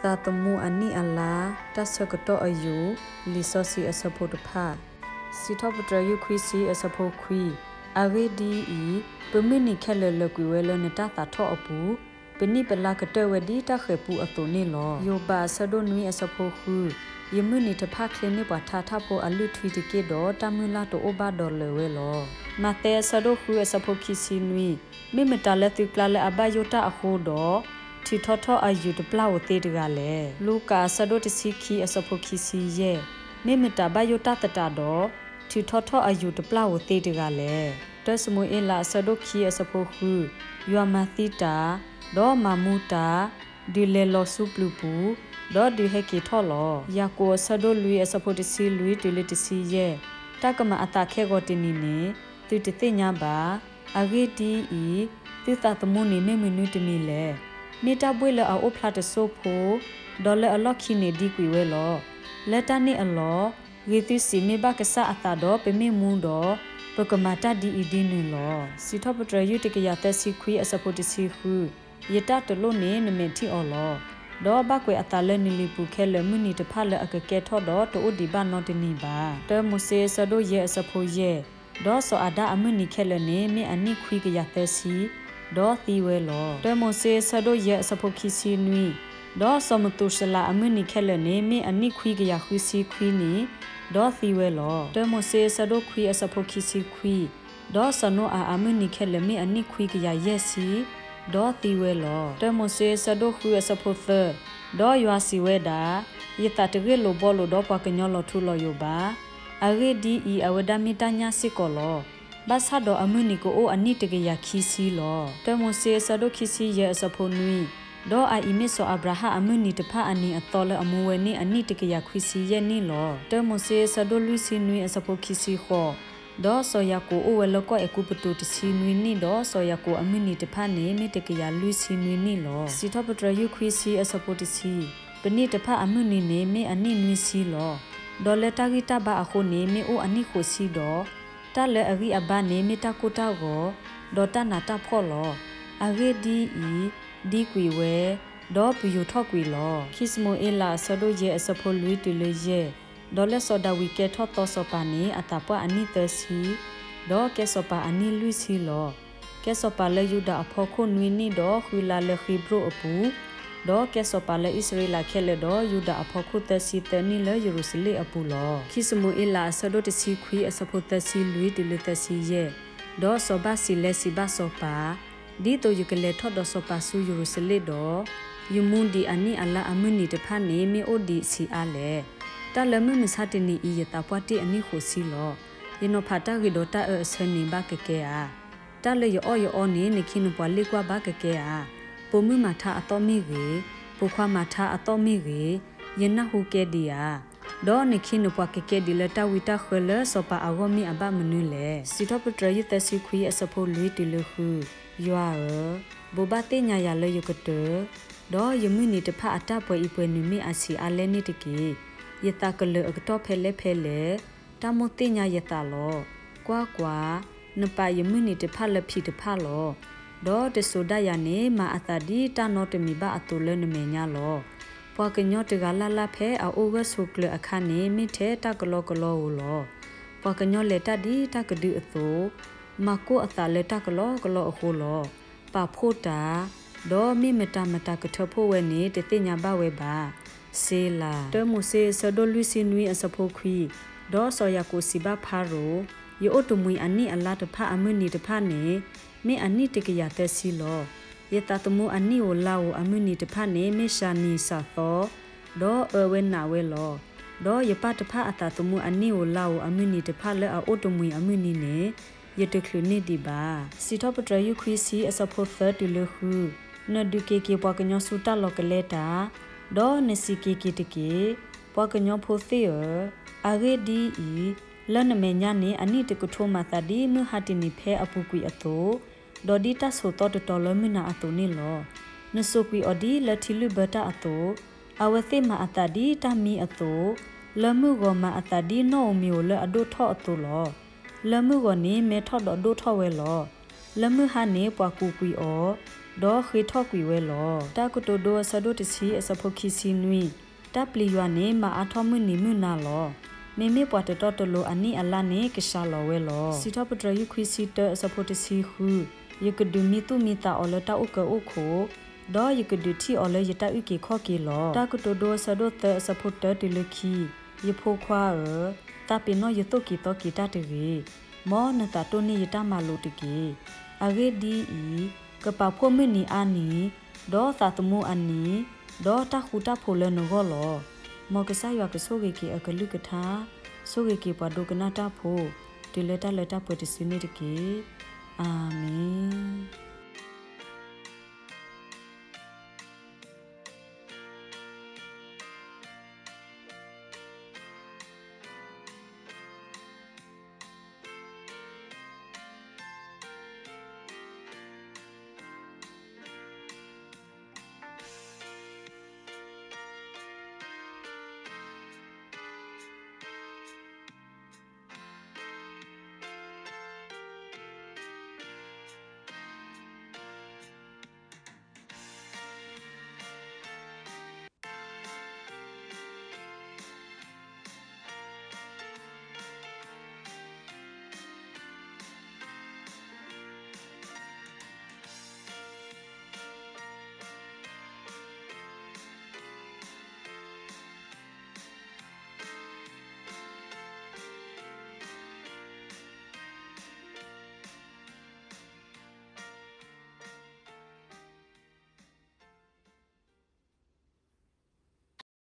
သးသမူအနံၣ်အလါ, တၢ်ဆၢကတီၢ်အယိာ်, လံာ်စီဆှံအဆၢဖိတဖၣ်. စံးထီၣ်ပတြၢၤ ယုၢ်ခွံဆံ အဆၢဖိခွံ. အဂ့ၢ်ဒ်အံၤ, ပမုၢ်နံၤခဲလၢာ်လၢာ်ကွံာ်ဝဲလၢနတၢ်သးထီၣ်အပူၤ, ပနံၣ်ပလါကတၢၢ်ဝဲဒ်တၢ်ဃဲၤပူအသိးန့ၣ်လီၤ. ယိၤဘး အဆၢဒိၣ်နွံ အဆၢဖိဃု. ယမုၢ်နံၤတဖၣ်ချ့မ့ၢ်ပှၤထါထၣ်ဖိ အလုၢ်ထွံတက့ၢ်ဒီး, တၢ်မုၢ်လၢ်တအိၣ်ဘၣ်ဒီးလၢာ်ဝဲလီၤ. မးသဲ အဆၢဒိၣ်ဃု အဆၢဖိခံဆံနွံ. မ့ၢ်မတၤလၢသုကျါလၢအဘၣ်ယိၣ်တၢ်အဃိဒီး, ထုးထီထီၣ်အယူၤတပျၢ်ဧိၤသ့တဂၤလဲၣ်. လူၤကၣ် အဆၢဒိၣ်တဆံခံ အဆၢဖိခံဆံယဲၢ်. မ့ၢ်မတၤဘၣ်ယိၣ်တၢ်သတးဒီး, ထုးထီထီၣ်အယူၤတပျၢ်ဧိၤသ့တဂၤလဲၣ်. တၢ ၡမူၤအ့လး အဆၢဒိၣ်ခံ အဆၢဖိဃု. ယွၤမၤသံတၢ်, ဒီးမၤမူတၢ်, ဒုးလဲၤလီၤဆူပျုၤပူၤ, ဒီးဒုးဟဲက့ၤထီၣ်လီၤ. ယၤကိာ် အဆၢဒိၣ်လွံၢ် အဆၢဖိတဆံလွံၢ်တုၤလၢတဆံယဲၢ်. တၢ်ကမၤအသးခဲဂီၤတနံၤန့ၣ်, သုတသ့ၣ်ညါဘၣ်. အဂ့ၢ်ဒ်အံၤ, သုသးသမူန့ၣ်မ့ၢ်မနုၤတမံၤလဲၣ်. မ့ၢ်တၢ်ဘှ့ၣ်လၢအအိၣ်ဖျါတစိၢ်ဖိ, ဒီးလၢအလီၢ်ခံန့ၣ်ဒံကွံာ်ဝဲလီၤ. လၢတၢ်န့ၣ်အလီၢ်, ဂ့ၤသုစံး မ့ၢ်ဘၣ်ကစၢ်အသးဒီးပမ့ၢ်မူဒီး, ပကမၤတၢ်ဒ်အံၤဒ်နုၤလီၤ. စံးထီၣ်ပတြၢၤ ယုၢ်တကယၤသၢဆံခွံ အဆၢဖိတဆံဃု. ယတၢ်တလိၣ်န့ၣ်နမဲာ်ထံၣ်အီၤလီၤ. ဒီးဘၣ်ကွဲးအသးလၢနလံၤပူၤခဲလၢာ် မုၢ်နံၤတဖၣ်လၢအကကဲထီၣ်ဒီးတအိၣ်ဒံးဘၣ်နီတနံၤဘၣ်. တၢ မိၤၡ့ အဆၢဒိၣ်ယဲၢ် အဆၢဖိယဲၢ်. ဒီးစီၤအၤဒၣ်အမုၢ်နံၤခဲလၢာ်န့ၣ် မ့ၢ်အနံၣ်ခွံကယၤသၢဆံ, ဒီးသံဝဲလီၤ. တၢ မိၤၡ့ အဆၢဒိၣ်ယဲၢ် အဆၢဖိခံဆံနွံ. ဒီးစီၤမသူၤၡလးအမုၢ်နံၤခဲလၢာ်န့ၣ် မ့ၢ်အနံၣ်ခွံကယၤဃုဆံခွံနံၣ်, ဒီးသံဝဲလီၤ. တၢ မိၤၡ့ အဆၢဒိၣ်ခွံ အဆၢဖိခံဆံခွံ. ဒီးစီၤနိအၤအမုၢ်နံၤခဲလၢာ် မ့ၢ်အနံၣ်ခွံကယၤယဲၢ်ဆံ, ဒီးသံဝဲလီၤ. တၢ မိၤၡ့ အဆၢဒိၣ်ဃု အဆၢဖိသၢ. ဒီးယွၤစံးဝဲဒၣ်, ယသးတဂ့ၢ်လိာ်ဘှီလိာ်ဒီးပှၤကညီလီၤထူလီၤယိာ်ဘၣ်. အဂ့ၢ်ဒ်အံၤ, အဝဲဒၣ်မ့ၢ်တၢ်ညၣ်စ့ၢ်ကီးလီၤ. ဘၣ်ဆၣ်ဒီးအမုၢ်နံၤကအိၣ်အနံၣ်တကယၤခံဆံလီၤ. တၢ မိၤၡ့ အဆၢဒိၣ်ခံဆံယဲၢ် အဆၢဖိနွံ. ဒီးအအံၤမ့ၢ်စီၤအၤဘြၤဟၣ်အမုၢ်နံၤတဖၣ်အနံၤအသီလၢအမူဝဲန့ၣ် အနံၣ်တကယၤခွံဆံယဲၢ်နံၣ်လီၤ. တၢ မိၤၡ့ အဆၢဒိၣ်လွံၢ်ဆံနွံ အဆၢဖိခံဆံဃိး. ဒီးစီၤယၤကိာ်အိၣ်ဝဲလၢကီၢ်အဲၤကူပတူးတဆံနွံနံၣ်, ဒီးစီၤယၤကိာ်အမုၢ်နံၤတဖၣ်န့ၣ် မ့ၢ်တကယၤလွံၢ်ဆံနွံနံၣ်လီၤ. စံးထီၣ်ပတြၢၤ ယုၢ်ခွံဆံ အဆၢဖိတဆံ. ပနံၣ်တဖၣ်အမုၢ်နံၤန့ၣ် မ့ၢ်အနံၣ်နွံဆံလီၤ. ဒီးလၢတၢ်ဂံၢ်တၢ်ဘါအဃိန့ၣ် မ့ၢ်အိၣ်အနံၣ်ဃိးဆံဒီး, တၢ်လၢအဂံၢ်အဘါန့ၣ် မ့ၢ်တၢ်ကိၢ်တၢ်ဂီၤ, ဒီးတၢ်နးတၢ်ဖှီၣ်လီၤ. အဂ့ၢ်ဒ်အံၤ, ဒံကွံာ်ဝဲ, ဒီးပယိၤထီၣ်ကွံာ်လီၤ. ခံၡမူၤအ့လး အဆၢဒိၣ်ယဲၢ် အဆၢဖိလွံၢ်တုၤလၢယဲၢ်. ဒီးလၢစီၤဒၤဝံးကဲထီၣ်သီစီၤပၤန့ၣ် အသးပှၢ်အနံၣ်သၢဆံ, ဒီးကဲစီၤပၤအနံၣ်လွံၢ်ဆံလီၤ. ကဲစီၤပၤလၢယူဒၤအဖီခိၣ်နွံနံၣ်ဒီးဃုလါလၢဃ့ဘြိၣ်အပူၤ, ဒီးကဲစီၤပၤလၢအံၣ်စရ့လးခဲလၢာ်ဒီးယူဒၤအဖီခိၣ်သၢဆံသၢနံၣ်လၢယရူၤၡလ့ၣ်အပူၤလီၤ. ခံၡမူၤအ့လး အဆၢဒိၣ်တဆံခွံ အဆၢဖိသၢဆံလွံၢ်တုၤလၢသၢဆံယဲၢ်. ဒီးစီၤဘၣ်စံးလဲၤစံးဘၣ်စီၤပၤ, ဒ်သိးယကလဲၤထီၣ်ဒီးစီၤပၤဆူယရူၤၡလ့ၣ်ဒီး, ယမူဒံးအနံၣ်အလါအမုၢ်နံၤတဖၣ်န့ၣ် မ့ၢ်အိၣ်ဒံးဆံးအါလဲၣ်. တၢ်လၢမုၢ်မဆါတနံၤအံၤ ယသးပှၢ်တ့ၢ်အနံၣ်ဃိးဆံလီၤ. ယနီၤဖးတၢ်ဂ့ၤဒီးတၢ်အၢအဆၢန့ၣ်ဘၣ်ကကဲဧါ. တၢ်လၢယအီၣ်ယအီန့ၣ် နခ့နပှၤလ့ၣ်ကွၢ်ဘၣ်ကကဲဧါ. ပိာ်မုၣ်မၤထါအသီၣ်မ့ၢ်ဂ့ၤ, ပိာ်ခွါမၤထါအသီၣ်မ့ၢ်ဂ့ၤ, ယနၢ်ဟူကဲဒံးဧါ. ဒီးနခ့နပှၤကကဲဒံးလၢတၢ်ဝံတၢ်ဃၢလၢစီၤပၤအဂီၢ်မ့ၢ်အဘၣ်မနုၤလဲၣ်. စံးထီၣ်ပတြၢၤ ယုၢ်သၢဆံခွံ အဆၢဖိလွံၢ်တုၤလၢဃု. ယွၤဧၢ, ဘိးဘၣ်သ့ၣ်ညါယၤလၢယကတၢၢ်, ဒီးယမုၢ်နံၤတဖၣ်အတၢ်ပှဲၤအံၤပှဲၤနုာ်မ့ၢ်အဆံးအါလဲၣ်န့ၣ်တက့ၢ်. ယသးကလၢာ်အကတီၢ်ဖဲလဲၣ်ဖဲလဲၣ်, တၢ်မိၣ်သ့ၣ်ညါယသးလီၤ. ကွၢ်ကွၢ်, နပာ်ယမုၢ်နံၤတဖၣ်လၢဖံးတဖၣ်လီၤ. ဒီးတစိၤဒၣ်ယၤန့ၣ် မၤအသးဒ်တၢ်နီတမံၤဘၣ်အသိးလၢနမဲာ်ညါလီၤ. ပှၤကညီတဂၤလၢ်လၢ်ဖဲအအိၣ်ဂၢၢ်ဆိးကျၢၤအခါန့ၣ် မ့ၢ်ထဲတၢ်ကလီကလီဧိၤလီၤ. ပှၤကညီလဲၤတၢ်ဒ်တၢ်ကဒုအသိး, မၤကိၢ်အသးလၢတၢ်ကလီကလီအဃိလီၤ. ပာ်ဖှိၣ်တၢ်, ဒီးမ့ၢ်မတၤမတၤကထၢဖှိၣ်ဝဲန့ၣ် တသ့ၣ်ညါဘၣ်ဝဲဘၣ်. စ့လၤ. တၢမိၤၡ့ အဆၢဒိၣ်လွံၢ်ဆံနွံ အဆၢဖိခွံ. ဒီးစီၤယၤကိာ်စံးဘၣ်ဖၤရိၤ, ယအိၣ်တမှံၤအနံၣ်အလါတဖၣ်အမုၢ်နံၤတဖၣ်န့ၣ် မ့ၢ်အနံၣ်တကယၤသၢဆံလီၤ. ယသးသမူအနံၣ်ဧိၤလါဧိၤအမုၢ်နံၤတဖၣ်န့ၣ် မ့ၢ်စှၤနံၤစှၤသီ, ဒီးအၢဝဲနးဝဲလီၤ. ဒီးယပၢ်တဖၣ်အသးသမူအနံၣ်ဧိၤလါဧိၤအမုၢ်နံၤတဖၣ်လၢအအိၣ်တမှံၤအမုၢ်နံၤန့ၣ် ယတချုးန့ၢ်ဒံးဘၣ်. စံးထီၣ်ပတြၢၤ ယုၢ်ခွံဆံ အဆၢဖိသၢတုၤလၢဃု. နဒုးက့ၤက့ၤပှၤကညီဆူတၢ်လီၤကလဲတၢ်, ဒီးနစံးက့ၤက့ၤတက့ၢ်, ပှၤကညီဖိသ့ၣ်ဧၢ, အဂ့ၢ်ဒ်အံၤ, လၢနမဲာ်ညါန့ၣ် အနံၣ်တကထိမၤသးဒ်မုၢ်ဟါတနံၤဖဲအပူၤကွံာ်အသိး, ဒီးဒ်တၢ်ဆိးသီတတီၤလၢမုၢ်နၤအသိးန့ၣ်လီၤ. နစိာ်ကွံာ်အီၤဒ်လၢထံလုၢ်ဘၢတၢ်အသိး, အဝဲသ့ၣ်မၤအသးဒ်တၢ်မံအသိး, လၢမုၢ်ဂီၤမၤအသးဒ်နီၣ်ဧိၤမံၤဧိၤလၢအဒိၣ်ထီၣ်အသိးလီၤ. လၢမုၢ်ဂီၤန့ၣ်မဲထီၣ်ဒီးဒိၣ်ထီၣ်ဝဲလီၤ. လၢမုၢ်ဟါန့ၣ်ပှၤကူးကွံာ်အီၤ, ဒီးဃ့ထီၣ်ကွံာ်ဝဲလီၤ. တၢ်ကတိၤဒိအဆၢဒိၣ်တဆံအဆၢဖိခံဆံနွံ, တၢ်ပျံၤယွၤန့ၣ် မၤအါထီၣ်မုၢ်နံၤမုၢ်နၤလီၤ. မ့မ့ၢ်ပှၤတတီတလိၤအနံၣ်အလၣ်န့ၣ် ကစှၤလီၤဝဲလီၤ. စံးထီၣ်ပတြၢၤ ယုၢ်ခွံဆံတၢအဆၢဖိတဆံဃု, ယကဒုးမံသူၣ်မံသးအီၤလၢတၢ်အိၣ်ကၢအိၣ်ခိၣ်, ဒီးယကဒုးထံၣ်အီၤလၢယတၢ်အုၣ်က့ၤခီၣ်က့ၤလီၤ. တၢ်ကတိၤဒိအဆၢဒိၣ်သၢအဆၢဖိတၢတုၤလၢခံ, ယဖိခွါဧၢ, သးပ့ၤနီၣ်ယသိၣ်က့ၤသီက့ၤတၢ်တဂ့ၤ. မ်နသးတိၢ်န့ၢ်ယတၢ်မၤလိာ်တက့ၢ်. အဂ့ၢ်ဒ်အံၤ, ကပာ်ဖှိၣ်မုၢ်နံၤအါနံၤ, ဒီးသးသမူအနံၤ, ဒီးတၢ်ဃူတၢ်ဖိးလၢနဂီၢ်လီၤ. မ်ကစၢ်ယွၤကဆိၣ်ဂ့ၤက့ၤအကလုၢ်ကထါ, ဆိၣ်ဂ့ၤက့ၤပှၤဒိကနၣ်တၢ်ဖိ, တုၤလၢတၢ်လၢတၢ်ပှဲၤတစုန့ၣ်တက့ၢ်. အၤမ့ၣ်.